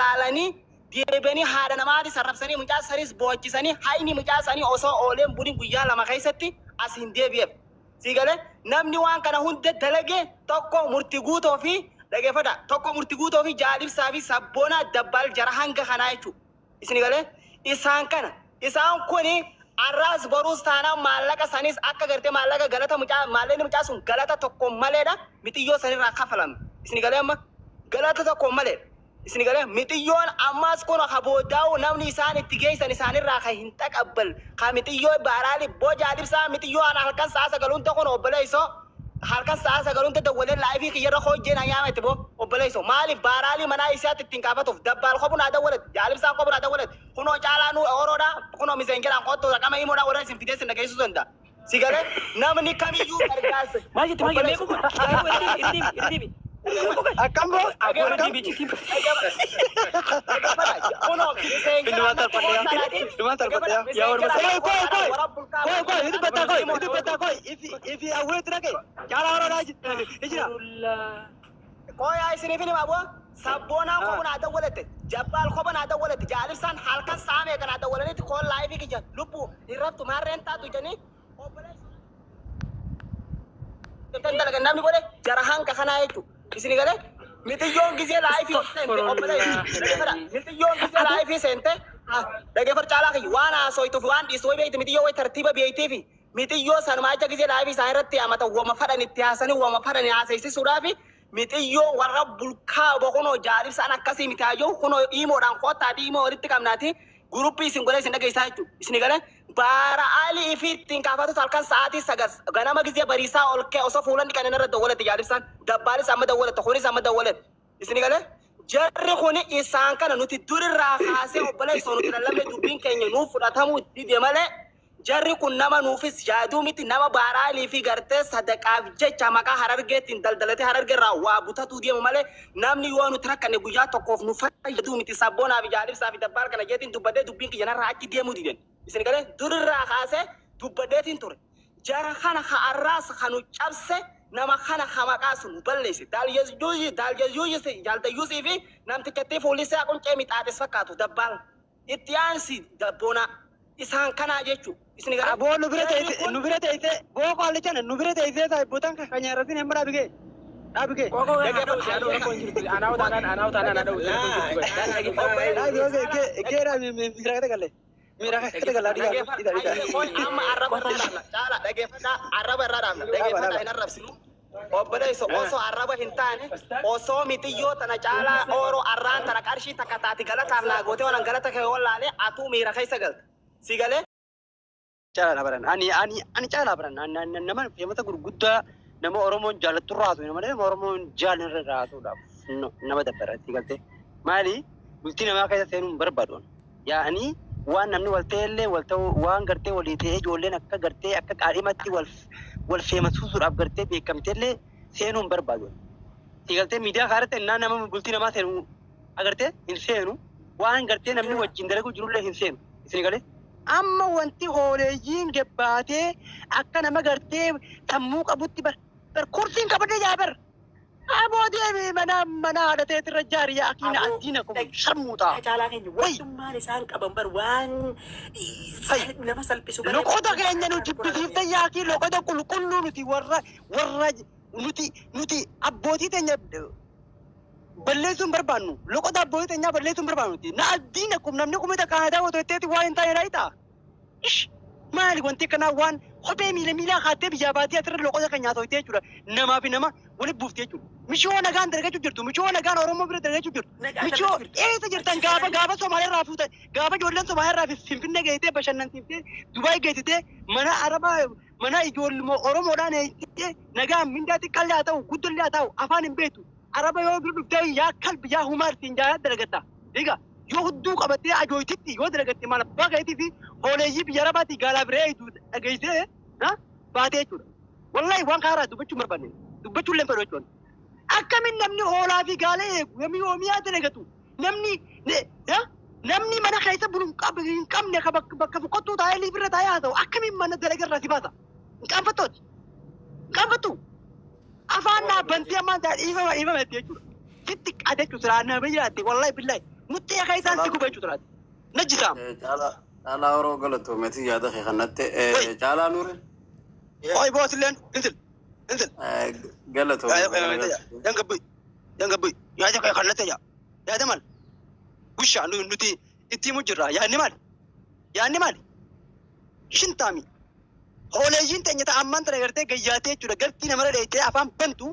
Laalanii deebi'anii haadha namaatis arrabsanii, mucaa sanis boochisanii, hayni mucaa sanii osoo ooleen bulin guyyaa 2 keessatti as hin deebi'eef. Sii galee? Namni waan kana hunda dalage tokko Murti Guutoo fi, dhageeffadha, tokko Murti Guutoo fi Jaalibsaa fi Sabboonaa Dabbaal, jara hanga kanaa jechuudha. Isin galee? Isaan kana. Isaan kuni arraas boruus taanaan maallaqa sanis akka gartee maallaqa galata mucaa, maallaqni mucaa sun galata tokko maleedha mixiyyoo sanirraa kafalame. Isin galee? Amma galata tokko maleedha. Isin galee? Mixiyyoon ammas kun ha boodaa'u namni isaan itti geessan isaanirraa kan hin taqabbal. Ka mixiyyoo baaraali boo Jaalibsaa mixiyyoo ana halkan sa'a 9 hunda kun, obboleessoo, halkan sa'a 9 hunda dawwalee live kiyyarra hojjeen ayyaama itti boo, obboleessoo, maaliif baaraalii manaa isaatti ittiin kaafatuuf. Dabbaal kobu naa dawwalet, Jaalibsaan kobu naa dawwalet, kunoo Caalaa nuu Oroodha, kunoo miseenjeraan kottu raqama imoodha warra isin fidee isin dhageessisuu danda'a. Si galee? Namni kamiyyuu gargaarsa Maal jette? Maal jette? Meeqa kun? Irra deebi, irra deebi, irra deebi. Akkam boo? Aboo, irra deebi jechuun. Dhumaan tarfadheeyaa. Dhumaan tarfadheeyaa. Yaa warra Koi koi koi. Koi koi ni dubbataa koi ni dubbataa koi. Ifi ifi awweetu dhaqe. Caalaa Oroodhaa jira. Qoyaa isiniif hima aboo. Sabboonaan kobu naa dawwalette. Jabbaal koba naa dawwalette. Jaalibsaan halkan sa'a meeqa naa dawwalanitti koon live kiyya lubbu irrattu maarreen taatu jedhanii obboleessa dalagan namni godhe jara hanga kanaa jechuudha. Isin galee? Mixiyyoon gizee live seente, obboleessa, dhageeffadha. Mixiyyoon gizee live seente, dhageeffadhu Caalaa kiyya, waan haasoytuuf waan dhiistu wayi beekti mixiyyoo, wayi tartiiba beektiifi mixiyyoo sanumaa jecha gizee live isaan irratti amata wama fadhan itti haasanii wama fadhan haasaysisuudhaafi mixiyyoo warra bulkaa bokunoo Jaalibsaan akkasii miti hayyoo kunoo imoodhaan koottaati imoo walitti qabnaati group isin godhee isin dhageessaa jechuudha. Isin galee? Baara ali ifi ittiin kaafatus halkan sa'aatii 9 ganama gizee bariisaa ol ka'e osoo fuulan dhiqan irra dawwalatti Jaalibsaan. Dabbaalis amma dawwalatte, kunis amma dawwalate. Isin galee? Jarri kuni isaan kana. Nuti durirraa kaasee, obboleessoo, nuti lallabne dubbiin keenya nuuf fudhatamuu dide malee jarri kun nama nuufis yaaduu miti, nama baaraalii fi gartee sadaqaaf jecha maqaa Harargeettiin daldalatee Harargeerraa waa butatuu deemu malee namni yoo nuti rakkanne guyyaa tokkoof nu fayyaduu miti. Sabboonaa fi Jaalibsaa fi Dabbaal kana jeetiin dubbadhee dubbiin kiyya narraa achi deemuu diden. Isin galee? Durirraa kaasee dubbadheetiin ture. Jara kana ka arraas ka nu cabse, nama kana ka maqaa sun nu balleesse. Daaljayyuusii fi namtichatti fuulli isaa quncee mixaaxis fakkaatu Dabbaal. Itti aansi Dabboonaa. Isaan kanaa jechuu. Isin galee? Aboo, nu bira Jarri teessee kun nu bira teessee boo qaallichan nu bira teessee saayibootaan kan nyaarrasin hin dhaabigee dhaabigee. Qoqoo haa dha'u, haa dha'u, rakkoon jirtu. Anaawu taanaan, anaawu taanaan haa dha'u, rakkoon jirtu. Dhaabi osoo gee dhaabi, miira kata galle miira kata galla, dhiga dhiga dhiga. Hayyee, amma arraba irraa dhaabna. Caala, dhageeffadhaa, arraba irraa dhaabna. Dhageeffadhaa, hin arrabsinu. Obboleessa, osoo arraba hin taane, osoo mixiyyoo tana Caalaa Ooroo arraan tana qarshii takka taati galataaf naa gootee waan galata kee wallaalee atuu miira keessa galta. Si galee? Caalaa baran, ani ani ani caalaa baran nama feemata gurguddaa nama Oromoon jaalattu irraa haasa'u malee nama Oromoon jaalanirra irraa haasa'uudhaaf nama dabbara. Si galtee? Maali, bultii namaa keessa seenuu hin barbaadu. Yaa'anii waan namni wal ta'ellee wal ta'uu waan gartee walii ta'ee ijoolleen akka gartee akka qaadhimatti wal wal feemasuusuudhaaf gartee beekamteellee seenuu hin barbaadu. Si galtee? Miidiyaa kaarratti innaa nama bultii namaa seenu agartee hin seenu, waan gartee namni wajjin dalaguu jirullee hin seenu. Isin galee? Amma wanti hooleeyyiin gebbaatee akka nama gartee sammuu qabutti bar bar kursiin qabadee jaa bar. Aboo, deemi mana mana haadha teetirra jaari, yaa akiina addiina kun sharmuuxa. Caalaa keenya, Way. wantummaan isaan qaban bar waan Hay. nama salphisu malee. Loqoda keenya nu jibbisiifte, yaakii loqoda qulqulluu. Nuti warra warra nuti nuti abbootii teenya balleessuu hin barbaannu. Loqoda abbootii teenyaa balleessuu hin barbaannu nuti. Na addiina kun namni kumita Kaanadaa otoo itteeti waan hin taane laayitaa. Ish, maali wanti akkanaa? Waan kophee miila miilaa kaattee biyyaa baatee asirra loqoda kan nyaata hoyitee jechuudha. Namaa fi nama walitti buuftee jechuudha. Mishoo nagaan dalagachuu jirtu. Mishoo nagaan Oromoo bira dalagachuu jirtu. Nagaan Mishoo dalagachuu jirtu. eessa jirtan gaafa gaafa Somaaliyaa fuutan, gaafa ijoolleen Somaaliyaa irraa Finfinnee geessitee bashannansiiftee Dubaay geessitee mana Arabaa mana ijoolluma Oromoodhaan eessitee nagaan mindaa xiqqaallee haa ta'u guddollee haa ta'u afaan hin beektu. Araba yoo bira dhuftee yaa kalbi yaa humaartiin jaa dalagatta. Egaa yoo hudduu qabattee ajooytitti yoo dalagatte maal abbaa keetii fi hooleeyyii biyya Arabaatii gaalaa biree eeydu dhageessee baatee jechuudha. Wallahi waan kaaraa dubbachuu hin barbaanne, dubbachuu illee hin fedhu jechuudha. Akkamiin namni hoolaa fi gaala eegu, namni oomiyaa dalagatu, namni namni mana keessa bulu hin qabne, ka bakka boqottuu taa'ee liifirra taa'ee haasa'u akkamiin mana dalaga irraa si baasa? Hin qaanfattooti. Hin qaanfattu. Afaan dhaabbantee ammaan ta'a dhiifama dhiifama jechuudha. Sitti qaate jechuudha, silaa nama jiraatte, wallahi billahi. Muxxee keessaan si guba jechuudha. Najjisaam. Caalaa Horoo galatoomeeti yaada kee kanatti. Caalaa Nuure. Oi boosilleen intil intil. Galatoomee. Yangabbi yangabbi yaada kee kanatti yaa yaada maal? Gushaa nuti itti himu jirra yaadni maali? Yaadni maali? Shintaami. Hooleeyyiin teenya ta'a ammaan tana gartee gayyaatee jechuudha galtii namarra dheeyitee afaan bantu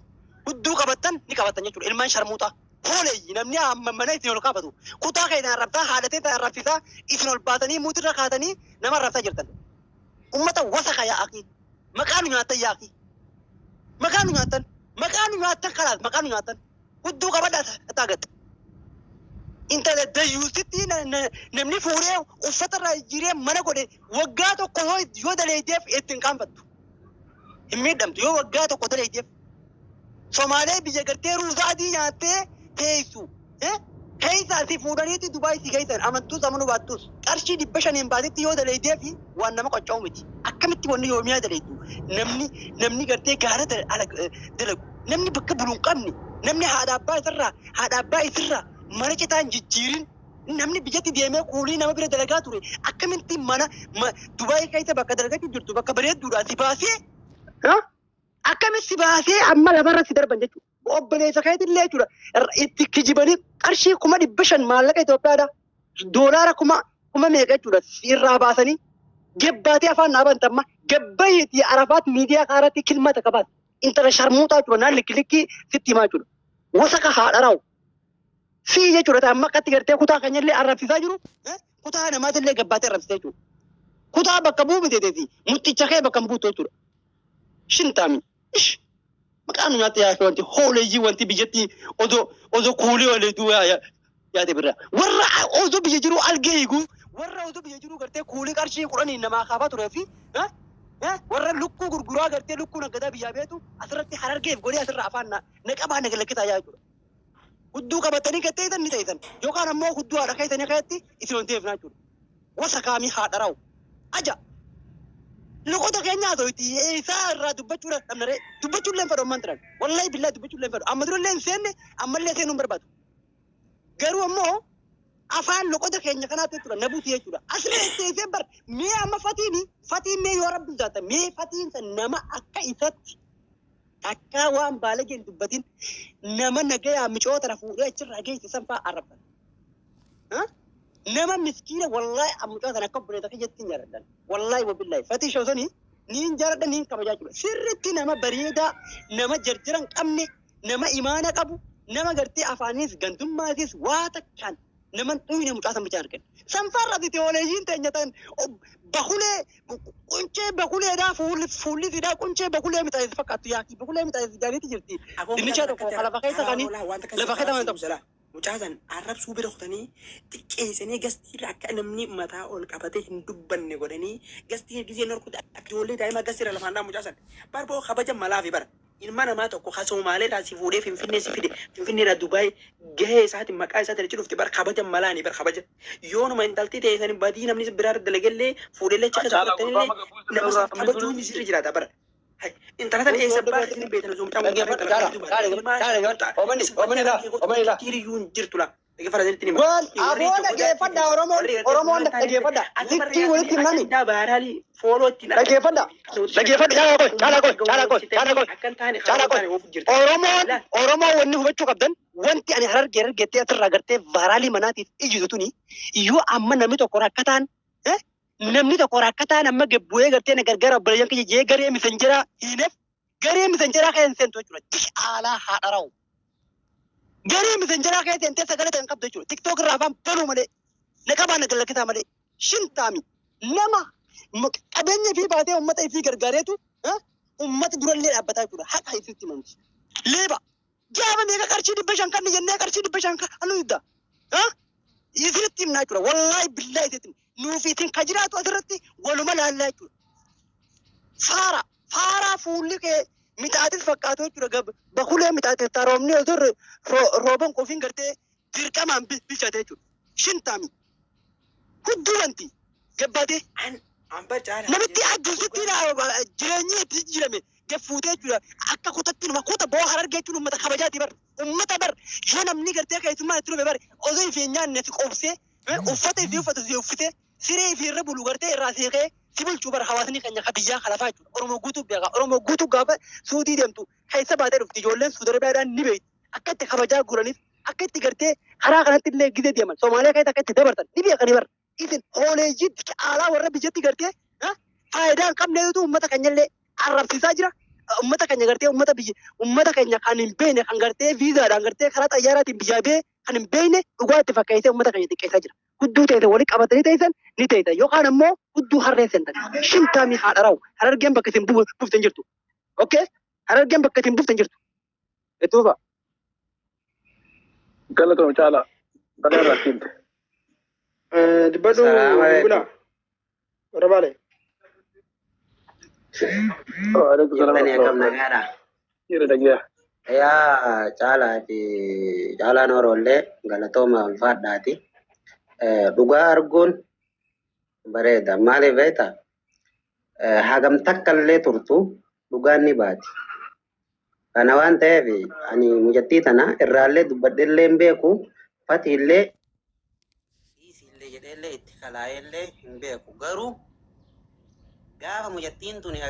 hudduu qabattan ni qabattan jechuudha ilmaan sharmuuxaa. Hooleeyyi namni amma mana isin ol kaafatu kutaa keessan arrabsaa haadhatee ta'an arrabsiisaa isin ol baatanii muutirra kaatanii nama arrabsaa jirtan. Ummata wasaka yaa'aqii maqaa nu nyaattan yaa'aqii maqaa nu nyaattan maqaa nu nyaattan kalaas maqaa nu nyaattan hudduu qabadhaa taagatte. Intala dayyuusitti namni fuudhee uffata irraa jijjiiree mana godhe waggaa tokko yoo daleeydeef ittiin qaanfattu. Hin miidhamtu yoo waggaa tokko daleeydeef. Somaalee biyya gartee ruuza adii nyaattee teessu. Keessaa si fuudhaniitti Dubaay si geessan amantuus amanuu baattus qarshii 500 baatitti yoo daleeydeef waan nama qocca'u miti. Akkamitti wanni yoomiyaa daleeydu namni gartee gaara dalagu namni bakka bulu hin qabne namni haadha abbaa isarraa mana citaan jijjiirin namni biyyatti deemee kuulii nama bira dalagaa ture akkamitti mana Dubaay keessa bakka dalagachuu jirtu bakka bareedduudha si baasee akkamitti si baasee amma lafarra si darban jechuudha. Obboleessa keetillee jechuudha itti kijibanii qarshii 500,000 maallaqa Itoophiyaadha doolaara kuma meeqa jechuudha irraa baasanii gabbaatee afaan dhaaban tamma gabbayeetii Arafaat miidiyaa kaaratti kilma takka baas intala sharmuuxaa jechuudha naan likki sitti himaa jechuudha wasaka haadha Si jechuudha amma akkatti gartee kutaa keenyallee arrabsiisaa jiru kutaa namaatillee gabbaatee arrabsiisaa jechuudha. Kutaa bakka bu'u miteeteeti muxxicha kee bakka hin buutu jechuudha. Shintaami ish maqaan nyaata yaa wanti hooleeyyii wanti biyyatti osoo kuulii waliituu yaade birra warra osoo biyya jiru algee eeguu warra osoo biyya jiru gartee kuulii qarshii 10 namaa kaafaa turee fi warra lukkuu gurguraa gartee lukkuu naggadaa biyyaa beetu asirratti harargeef godhee asirra afaan naqabaa nagalakkisaa yaa jechuudha. Hudduu qabatanii gatteetan ni ta'isan yookaan ammoo hudduu haadha keessanii keessatti isin wanti eefnaa jechuudha. Wasa kaamii haadha raa'u. Aja! Loqota keenya haa ta'uti isaa irraa dubbachuudha dhabnaree dubbachuu illee hin fedhu ammaan turan. Wallaahi billaahi dubbachuu illee hin fedhu. Amma dura illee hin seenne ammallee seenuu hin barbaadu. Garuu ammoo afaan loqota keenya kanaatu jechuudha nabuuti jechuudha. Asirra teessee bar mee amma fatiin mee yoo rabbi jaata mee fatiin nama akka isatti akka waan baalageen dubbatin nama nagayaa micoota na fuudhee achirraa geesse san fa'aa arrabban. Nama miskiina wallaahi mucaa sana akka obboleessa kiyyatti hin jaaladhan. Wallaahi wabillaahi fatii shoosanii niin jaaladha niin kabajaa jechuudha. Sirriitti nama bareedaa nama jarjara hin qabne nama imaana qabu nama gartee afaanis gandummaatis waa takkaan nama hin dhuyne mucaa san bichaan argan. Sanfarra teewoleeyyiin teenya tan bakulee quncee bakuleedhaa fuulli fidaa quncee bakulee mixaanis fakkaattu yaakii bakulee mixaanis jaaniiti jirti. Dinnicha tokko lafa keessa kanii lafa keessa mana tokko. Mucaa san arrabsuu bira kutanii xiqqeessanii gastiirra akka namni mataa ol qabatee hin dubbanne godhanii gastii gisee norkuti akka ijoollee daa'imaa gastiirra lafaan dhaa mucaa san barboo kabaja malaa fi bara ilma namaa tokko ka Somaalee irraa si fuudhee Finfinnee si fide Finfinnee irraa Dubaay gahee isaatiin maqaa isaatiin achi dhufte bara kabaja malaanii bara kabaja yoonuma intalti ta'e sani badii namni biraa dalagallee fuudhee achi keessa fudhatanillee nama san kabajuun sirri jiraata bara. Intala tan eessa baatee isin beektan osoo mucaan kun jirtu la. Waan aboo dhageeffadha Oromoon dhageeffadha. Likkii walitti himnani. Dhageeffadha. Dhageeffadha caalaa qoy caalaa qoy caalaa qoy caalaa qoy caalaa qoy. Oromoon wanni hubachuu qabdan wanti ani harargee harargeettee asirraa gartee vaaraalii manaatiif ijjitu tuni yoo amma namni tokko rakkataan amma gabbu'ee gartee na gargaara obboleeyyan kiyya jee garee misanjaraa hiineef garee misanjaraa keessa seentu jechuudha. Aalaa haadha raa'u. Garee misanjaraa keessa seentee sagalee ta'an qabdu jechuudha. Tiktook irraa afaan banuu malee naqabaa nagalakkisaa malee shintaami nama qabeenya fi baatee uummata ifii gargaareetu uummata durallee dhaabbataa jechuudha. Haqa isitti himamti. Leeba gaafa meeqa qarshii 500 kan jennee qarshii 500 kan didda. Isinitti himnaa jechuudha. Wallaahi billaahi isitti himna. Nuuf isin ka jiraatu asirratti waluma laallaa jechuudha. Faaraa fuulli kee mixaatis fakkaatu jechuudha. Bakulee mixaatis taroomni osoo rooban qofiin gartee dirqamaan bilchaate jechuudha. Shintaami. Hudduu wanti gabbaatee. Namitti addunsitti jireenyi itti jijjiirame Gaffuutee jechuudha. Akka kutatti numa kuta boo Harargee jechuun uummata kabajaati bar. Uummata bar yoo namni gartee keessummaa itti dhufe bar osoo ifee nyaanne si qoobsee uffata ifee uffatu si uffite siree ifee irra bulu gartee irraa seeqee si bulchuu bar hawaasni keenya ka biyyaa kalafaa jechuudha. Oromoo guutuu beeka. Oromoo guutuu gaafa suutii deemtu keessa baatee dhufti ijoolleen Suudi Arabiyaadhaan ni beekti. Akka itti kabajaa guuraniif akka itti gartee karaa kanatti illee gizee deeman Somaaliyaa keessa akka itti dabartan ni beekanii bar. Isin hooleeyyii caalaa warra biyyatti gartee faayidaa hin qabneetu uummata keenyallee arrabsiisaa jira. Uummata keenya gartee uummata biyya uummata keenya kan hin beekne kan gartee viizaadhaan gartee karaa xayyaaraatiin biyyaa bee kan hin beekne dhugaa itti fakkeessee uummata keenya xiqqeessaa jira. Hudduu ta'e walitti qabatanii teessan ni teessan yookaan ammoo hudduu harree seentan. Shintaamii haadha rawu Harargeen bakka isin buuftan jirtu. Okay? Harargeen bakka isin buuftan jirtu. Itti fufa. Galatoom caalaa. Badaa irraa siimte. Dubbadhu Salaam alaikum. bulaa. Warra baale. Waalaikum salaam. Jirtanii akkam nagaadha? Jira dhagiyaa. Yaa caalaati caalaan horollee galatooma ulfaadhaati. Dhugaa arguun bareeda. Maaliif beektaa? Hagam takka illee turtu dhugaan ni baati. Kana waan ta'eef ani mucattii tana irraallee dubbadhellee hin beeku fatiillee dhiisiillee jedheellee itti kalaa'ellee hin beeku. Garuu gaafa mucattiin tuni